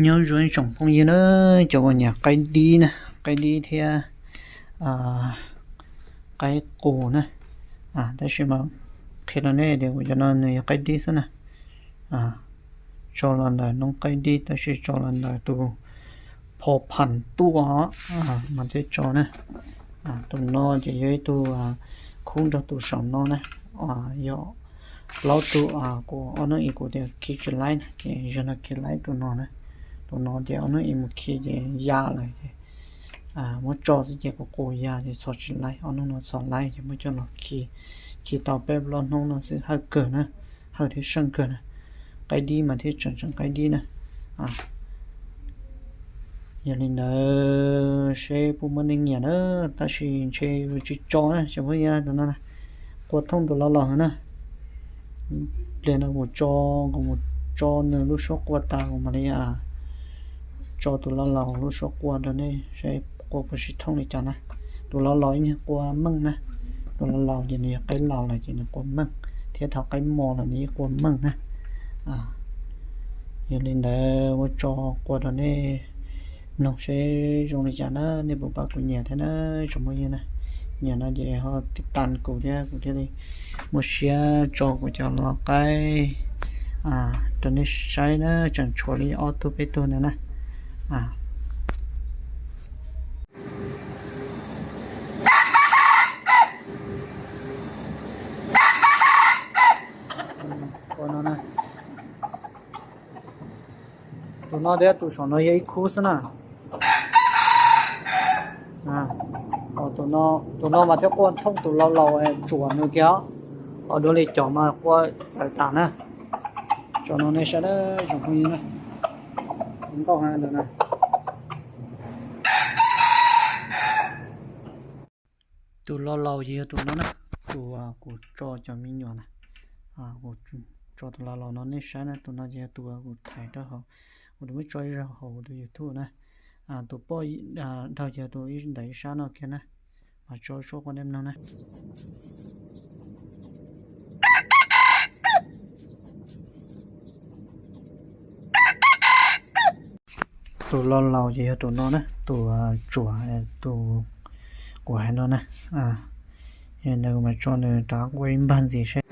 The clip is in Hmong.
Nyob zoo ib tsoom phooj ywg na, cov uas nyiam qaib dib na, qaib dib thiab qaib qus na. Tab sis mas qhia rau nej tias kuv cov no nws yog qaib dib xwb na. Tso los ntawm noob qaib dib tab sis tso los ntawm tus pho pham tuaj mas thiaj tso na. Tus no ces yog ib tug khub nrog tus saum no na. Yog plaub tug, kuv ob hnub ib kuv tias khi tsis laib na ces zaum no khi laib tus no na. Tus no ces ob hnub ib mus khi ces ya lawm ces muab tso xwb ces kuv qus ya ces txhos tsis laib, ob hnub no txhos laib ces muab coj los khi. Khi tau peb plaub hnub no xwb hawj kawg na, hawj thiab seej kawg na. Qaib dib mas thiaj tseem tseem qaib dib na. Yog li ntawd seb puas muaj neeg nyiam na, tab sis ntshe yuav tsis tso na, tsis pub ya tus no na. Qua thooj tus laus laus heev na. Pliag no kuv tso, kuv mus tso nws lub suab qua tas kuv mam li tso tus laus laus lub suab qua rau nej seb qua puas sib thooj li cas na. Tus laus laus ib nyuag qua meej na. Tus laus laus ces nws yog qaib laus lawm ces nws qua meej, thiab thaum qaib mos los nws yeej qua meej na. Yog li ntawd muab tso qua rau nej mloog seb zoo li cas na, nej puas pab kuv nyiam thiab na tsoom phooj ywg na. Nyiam no ces ho tij tas kuv thiab kuv thiaj li muaj siab tso kuv cov lau qaib rau nej saib na, tseem tshuav li ob tug peb tug ntawd na. Tus no thiab tus saum no yog ib khub xwb na. Tus no mas thiaj qua thooj tus laus laus tsuam nws kiag os. Ho dua li cov mas qua txawv tas na. Tso no nej saib na tsoom phooj ywg na. Nkauj heev ntawm na. Tus laus laus ces yog tus no na, tus kuv tso cov me nyuam na. Kuv tso tus laus laus no nej saib na, tus no ces yog tus kuv thaiv rau hauv, kuv tus muab tso zog hauv tus YouTube na. Tus poj dhau ces yog tus ntawm ib sab no kiag na. Mas tso suab qua nej mloog na. Tus laus laus ces yog tus no na, tus tsuam, tus kuv hais no na. Yog li ntawd kuv mam tso nws rov qua ib npag ntxiv seb.